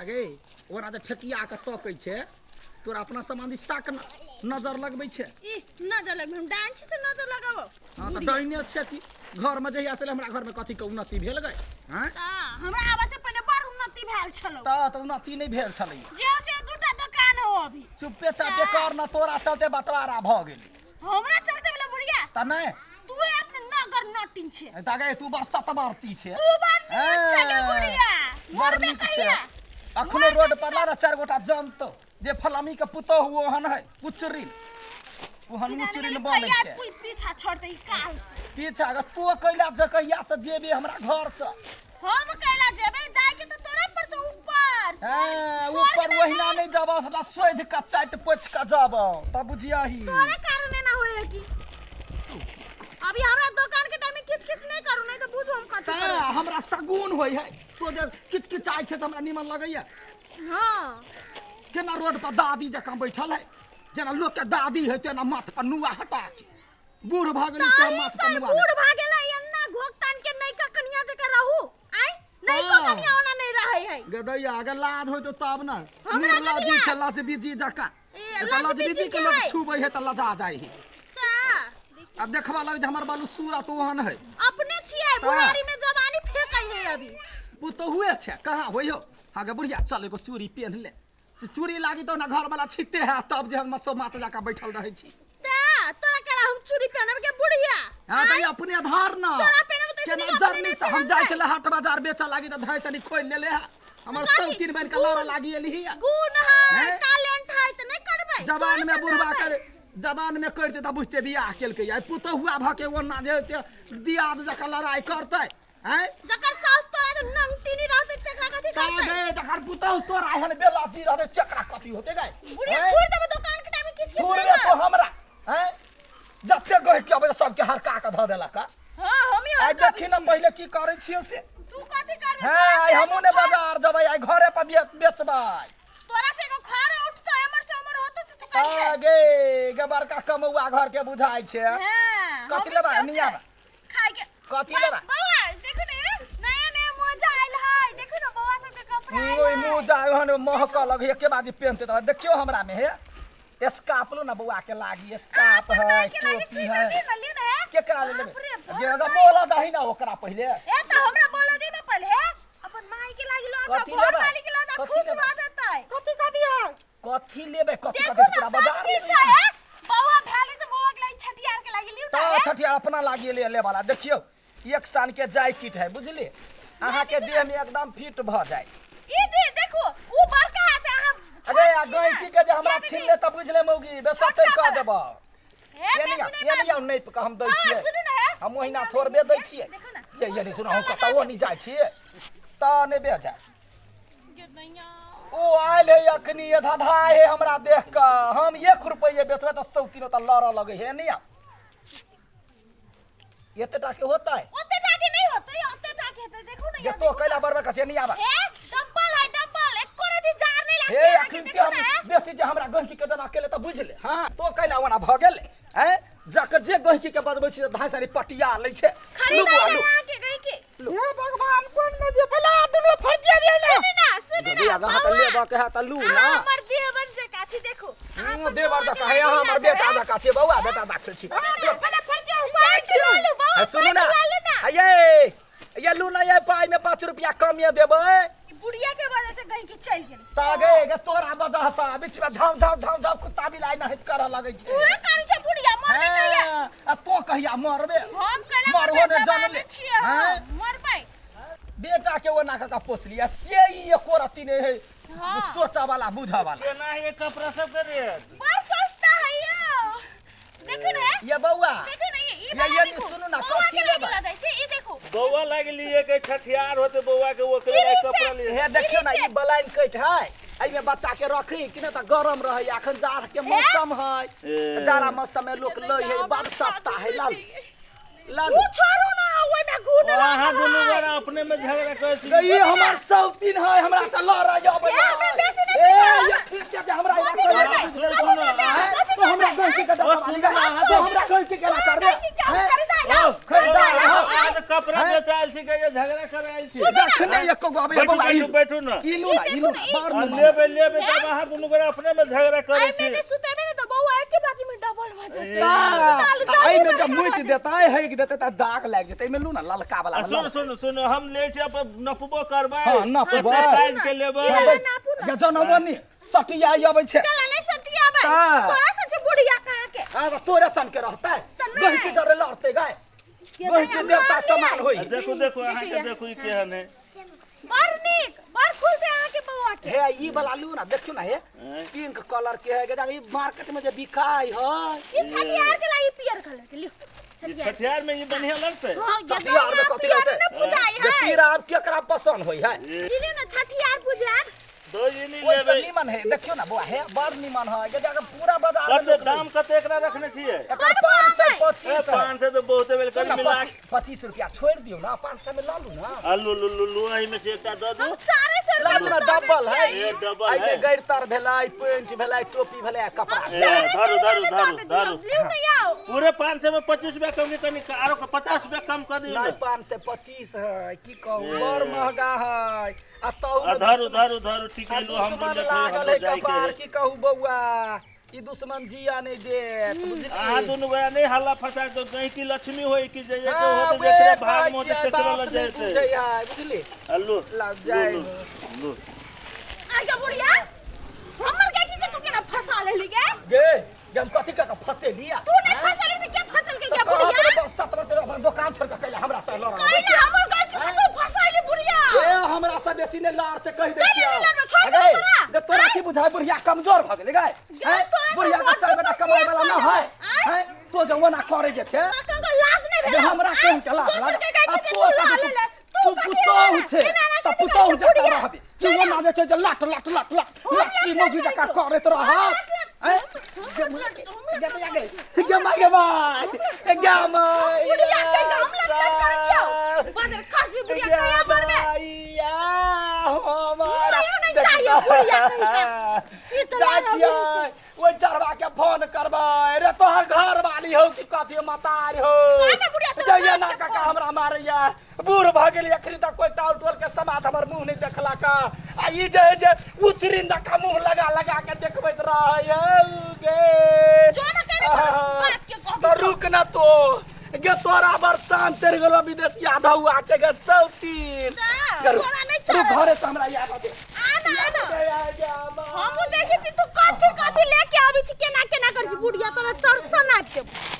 अगे ओकरा जे ठेकिया के तकै छै तोरा अपना समाधिस्ता के नजर लगबै छै। ई नजर लगबै हम डाइन छी से नजर लगाबो। हाँ तऽ डाइने छै कि घरमे जहिया से हमरा घरमे कथी के उन्नति भेल गए? हाँ तऽ हमरा आबै से पहिले बड़ उन्नति भेल छलौ। तऽ उन्नति नहि भेल छलै। जे से दूटा दुकान हो अभी। चुप्पे चापे कर न, तोरा चलते बंटवारा भऽ गेलै। हमरा चलते भेलै बुढ़िया? तऽ नहि तू अपने नगर नटिन छे। तऽ गे तू बड़ सतबरती छे। तू बड़ नीक छे गे बुढ़िया। बड़ मरबे नीक छे। कहिया? अखनो रोड पर ना चारि गोटा जनतो जे फलामी के पुतोहु ओहन है उचरिन, ओहन उचरिन बनै कहिया छै। पीछा छोड़ते ई काल से? पीछा अगर तू कैला जे कहिया से जेबे हमरा घर से? हम कैला जेबे, जाय के तो तोरा पर तो ऊपर। हाँ, स्वर्ग ऊपर में ओहिना नहीं। नहीं जाबो, हमरा सोधि के चाटि पोछि के जाबो तब बुझियाही। तोरा कारण एना होय है कि अभी हमरा दुकान के टाइम में किच किच नहीं करू, नहीं तो बुझू हम कथी तऽ करू। हमरा सगुन होय है, तो जे किचकिचाइ छै से हमरा निमन लगैया। हाँ केना रोड पर दादी जकाँ बैठल है, जेना लोक के दादी है तेना माथ पर नुआ हटा के बूढ़ भऽ गेली से ताही माथ पर सर नुआ। बूढ़ भा गेलै एन्ना घोक तान के नहीं का कनिया जका रहू आय नहीं को हाँ। कनिया ओना नहीं रहै है। गदैया अगर लाज होय तो तब न। हमरा कथी निर्लज्जी लाज? छै लजबीजी जकाँ। ए, तऽ लजबीजी लजबीजी के के लोग है? छुबै है तऽ लजा जाइ है। ता, आ देखबा लग जे हमर बालू सूरत ओहन है। अपने छियै बुढ़ारी में जवानी फेकै है अभी। पुतोहुए छै कहाँ होइ हो। हाँ गे बुढ़िया चल एगो चूड़ी पेन्ह ले, तऽ चूड़ी लागी तऽ ना घर वाला छिते है तब जे हम सब मात जाका बैठल रहै छी। ता तोरा केला हम चूड़ी पहनब के बुढ़िया? हाँ तऽ ई अपने धार न तोरा पहनब तऽ केना इसलिए अपने जरनी नहीं से हम पहनबै। जाइ छलै हाट बाजार बेचऽ लागी तऽ धाइ सनी खोलि लेले है हमर कथी? सौ तीन बहिन के लड़ऽ लागी एलही है। गुण है हैं? टैलेंट है तऽ नहीं करबै। जवान में तोरे बुढ़वा से करे जवान में करते तऽ बुझते बियाह केलकै। आइ पुतहुआ भऽ के ओना जे से दियाद जकाँ लड़ाइ करतै। हैं? जकर सास तोरा जे नंगतीनी रहतै तकरा कथी ता करतै? गे तकर पुतहु तोरा एहन बेलाची रहतै चकरा कथी होतै गे? बुढ़िया हैं? थोड़ देबै दुकान के टाइम में किछ किछ थोड़बे नहीं तो हमरा हैं जते गह के अबै सबके हरका के धऽ देलक। हां हम ही आइ देखी न पहिले की करै छियौ से। तू कथी करबे? हैं आइ हमहूँ ने बाजार जेबै, आइ घरे पर बेचबै। तोरा से एगो खर उठतो एमर से ओमर होतो से तू कैसे? ता गे गे बड़का कमौआ घर के बुझाइ छै। हां कथी लेबै? निया बा। खाइ के कथी लेबै? बौआ देखू ने नया नया मोजा आइल है, देखू ने बौआ सबके कपड़ा आइल ओइ है। मोजा ओहन महकऽ लगै एके बाजी पेनते तऽ देखियौ हमरा में हे स्कार्फ लो ना बौआ के लागी स्कार्फ अपन है माय के लागी टोपी सुन है। ले ना, ले ना हे। केकरा ले लेबै? बाप रे, गे अगर बाप। बोला दही ना ओकरा पहिले। ए तऽ हमरा बोला दी ना पहिले हे। अपन माय के लागी लो कथी घर लेबै? वाली के लो कथी खुश लेबै? भऽ जेतै। कथी कथी है? कथी लेबै? कथी देखू कथी ना पूरा सब बाजार किछ लेबै? है। बौआ भेलै तऽ बौआ के लागी छठियार के लागी लियौ ना तऽ हे। छठियार अपना लागी ले ले वाला देखियौ एक सान के जैकेट है बुझलिए, अहाँ के देह में एकदम फिट भऽ जाए। ई दे देखू उ बड़का हाथ अहाँ अरे आ छोट छी ना। गैंकी के जे हमरा ये दीदी। छीन ले तऽ बुझले मौगी बेसचै छोटका कऽ वाला। देबौ। हे, ये बेसी नहीं नहीं ये बात। नहीं आओ नहीं हम दै हाँ, छियै। सुनू ना हे। हम ओहिना थोड़बे दै छियै। देखू ना। ये नहीं सुनू, हम कतौ नहीं जाइ छियै तऽ नहि बे जाय। ओ आयल है अखनी धधा है हमरा देख कऽ, हम 1 रुपये बेचबै तऽ सौ तीन तऽ लड़ऽ लगै है। नहीं आओ एते टा के होतै? ओते टा के नहीं होतै, ओते टा के हेतै देखू ना। जे तो कैला बरबर कछे नहीं आबा। हे डबल है डबल, एको रति जार नहीं लागतै हे अहाँके, अखन देखू के हम ना हे। बेसी जे हमरा गहकी के देना केले तऽ बुझले। हां तो कैला ओना भऽ गेल हैं जकर जे गहकी के बजबै छी तऽ धाइ सारी पटिया लै छै। खरीदै लू बौआ, ले लू। अहाँके गहकी। हे भगवान कोन में जे भला दुनू फर्जी रे ना। सुनू ना, सुनू ना, बुढ़िया अहाँ तऽ बौआ। लेबऽ के है तऽ लू अहाँ ना। हमर देवर जकाँ छी देखू। अहाँ हूँ, अपन देवर बौआ के जकाँ है, अहाँ लागी हमर लऽ बेटा जेबै। जकाँ छियै बौआ, बेटा दाखिल छी। पहिले फर्जी हम पाइ चुरा लू बौआ, है, सुनू पाइ ना। चुरा लू ना। ये ये लू ना ये पाइ में 5 रुपया कम ये देबै। ई बुढ़िया के वजह से गहिंकी चलि गेल। ता गे गे तोरा वजह से बीच में झाँव झाँव झाँव झाँव कुत्ता बिलाइ नहित करऽ लगै छै। तूहे करै छै बुढ़िया, मरबे कहिया? हाँ, आ तो कहिया मरबे? हम कैला मरबो मरबै? ने जवाने जानले। छियै हम, हाँ? मरबै। बेटा के ओना कऽ पोसलियै से ई एको रत्ती नहि है। हाँ। सोचऽ वाला बुझऽ वाला। केना है ये कपड़ा सब के रेट? बड़ सस्ता है यौ। देखू ने। ये बौआ। देखू ने, ई ये वाला ये देखू। सुनू ना, बौआ कथी के लेबै? लागी लऽ जाइ छै, ई देखू। बौआ लागि लिए के छठियार होते बौआ के ओकरे ई लागि कपड़ा से। लिए। हे देखियौ ना ई ब्लैंकेट है, एहिमे बच्चा के रखी कि नहि तऽ गरम रहै। अखन जाड़ के मौसम है, ए। जाड़ा मौसम में लोक लै है, बड़ सस्ता है। लाल लाल उ छोड़ू ना, ओहिमे घुन अहाँ लागल दुनू है। गोरा अपने में झगड़ा करै छी। ई हमर सौतीन है, हमरा से लड़ै अबै। ए, हमरा बेसी नहि ए पता। ये ठीक छै जे हमरा कथी इलाका करबै? बुझल कथी करबै? हैं? कथी तो हमरा गलती के ओ, डबल सुन ना, तू हमरा गलती के ना करबे की क्या हैं? खरीदा ओ, खरीदा ओ, हाँ। अहाँ तऽ कपड़ा बेचायल छी के जे झगड़ा करायल छी। जखने एको गो आबै बैठू, बौआ, बैठू, बैठू ना। ई लू ना, ई लू ना, बड़ आ, निमन। लेबै लेबै तब अहाँ दुनू गोरा अपने में झगड़ा करै आई छी। में जे सुतेबे ने तऽ बौआ एके बाजी में डबल भऽ जेतै। ता, सुताल आ एहिमे जल्दी जब बढ़िआँ मुति भऽ जेतै। देतै हेक देतै तऽ दाग लागि जेतै। एहिमे लू ना ललका वाला आ सुन सुन सुन, हम लै छी अपन, नपबो करबै। हाँ, नपबै। कते साइज के लेबै? ई वाला नापू ना। जे जनमनी सटिया अबै छै। चल नहीं सटियाबै। ता। तोरा से छै बुढ़िया कहाँ के। हाँ, तऽ तोरे सन के रहतै। तऽ नहि। गहिकी जरे लड़तै गाय। के गहिकी दया देवता मार समान लियै। होई। आ देखू देखू, अहाँके देखू ई केहन है। बड़ नीक, बड़ खुश है अहाँके बौआ के। हे ई वाला लू ना, देखियौ ना हे। हैं? पिंक कलर के है, ई मार्केट में जे बिकाय है। ई छठियार के लाई पियर कलर के लियो। ई छठियार। छठियार में ई बढ़िया लगतै। हां, छठियार में कथी पियर रहतै? ने पूजाई जे है। पीरा आब केकरा पसंद होई है? ई लियो ना छठियार पूजा। दो ई नहीं ओहिसँ लेबै। नीमन है, देखियौ ना बौआ, हे बड़ नीमन है। जे जाके पूरा बाजार में कते लोक दाम कते एकरा रखने छियै? एकर 525 ए, है। 500 तऽ बहुते भेल, सुन कनि ना, मिला 25 रुपया छोड़ि दियौ ना, 500 में लऽ लू ना। आ लू लू लू लू, एहिमे से एकटा दऽ दू। हम 400 लऽ लू ना, रुपया डबल है। ए, डबल एहिमे है। गैरतर भेलै, पेंट भेलै, टोपी भेलै आ कपड़ा। ए, धरू धरू धरू धरू। लियो ना आओ। पूरे 500 में 25 रुपया कम, कनि आरो 50 रुपया कम कऽ दियौ नहि, ने। 525 है, की कहू, ए। बड़ महगा है आ तहु आ धरू धरू धरू, ठीक आ है, लू हम दुश्मन देखू, लागल हमरो है जाइके कपार है। की कहू बौआ, ई दुश्मन जिया नहि देत, अहाँ बुझली? दुनू गोरा नहि हल्ला फसा दो, कहीं की लक्ष्मी होई कि जे जे हाँ, होते वे जेकरा भाग भाई में होते छियै, तेकरा बात लग नहि जैते। बुझै है, बुझली? आ लू ला लू जाय। लू लू। आ जा बुढ़िया, हमर के की तू केना फंसा लेली गे? गे जे हम कथी कऽ के फसेलिया? तू नहीं फंसली त के फसल के गे बुढ़िया? 7 बजे अपन दोकान छोड़ के कैला हमरा से लड़? कइले हमर गाय के तू फंसाइली बुढ़िया? ए, हमरा से बेसी ने लार से कहि दै कैले छियौ। नहि लड़बै, छोड़ दे अगे, तोरा। जे तोरा की बुझाय, बुढ़िया कमजोर भऽ गेलै गाय? गे, हैं? तोरा बुढ़िया के कमजोर संग बेटा कमाय वाला न है। आँय? हैं? तो जे ओना करे जे छै तोरा कनको लाज नहि जे भेलौ? हमरा केहन के लाज दोसर लागल? के गाय आ के तू तू ला कथी- लेले, तू कथी पुतोहु लेले? छै एना एना तऽ कथी पुतोहु करै छै जकाँ बुढ़िया? रहबे कि ओना जे छै जे लाट लाट लाट लाट लाट की मौगी जकाँ करैत रहत? हैं? गे गे गे माय गे माय गे माय। बुढ़िया के हम लट लट करै छियौ। बादर खसबी बुढ़िया कहिया मरबे? मुइयो नहि चाहिए बुढ़िया कहीं का। ई तऽ जाइ लारा छियै बुढ़ी ओहि चढ़वा के फोन करबै रे, तोहर घर वाली हो कि कथी मतार हो? काहे ने बुढ़िया तोहर जइया ना बाप के काका फोन? हमरा मारैया, बूढ़ भऽ गेली, अखनी तक कोई टाउल टोल के समाज हमर मुंह नहि देखलक आ ई जे जे उचरिन जकाँ मुंह लगा लगा के देखबैत रहै गे। जो ना करे कोनो बात के कहबी। तऽ रुक ना तो गे, तोरा बरसान चढ़ि गेलो विदेशिया धौआ के गे सौतीन। ना, गे, रुक, तोरा नहि रुक, चढ़ल। घरे से हमरा याद आबे। आ ना, आ ना। हमहूँ देखै छी तू कथी कथी लेके आबै छी, केना केना करै छी बुढ़िया, तोरा चरसा नापि देबौ।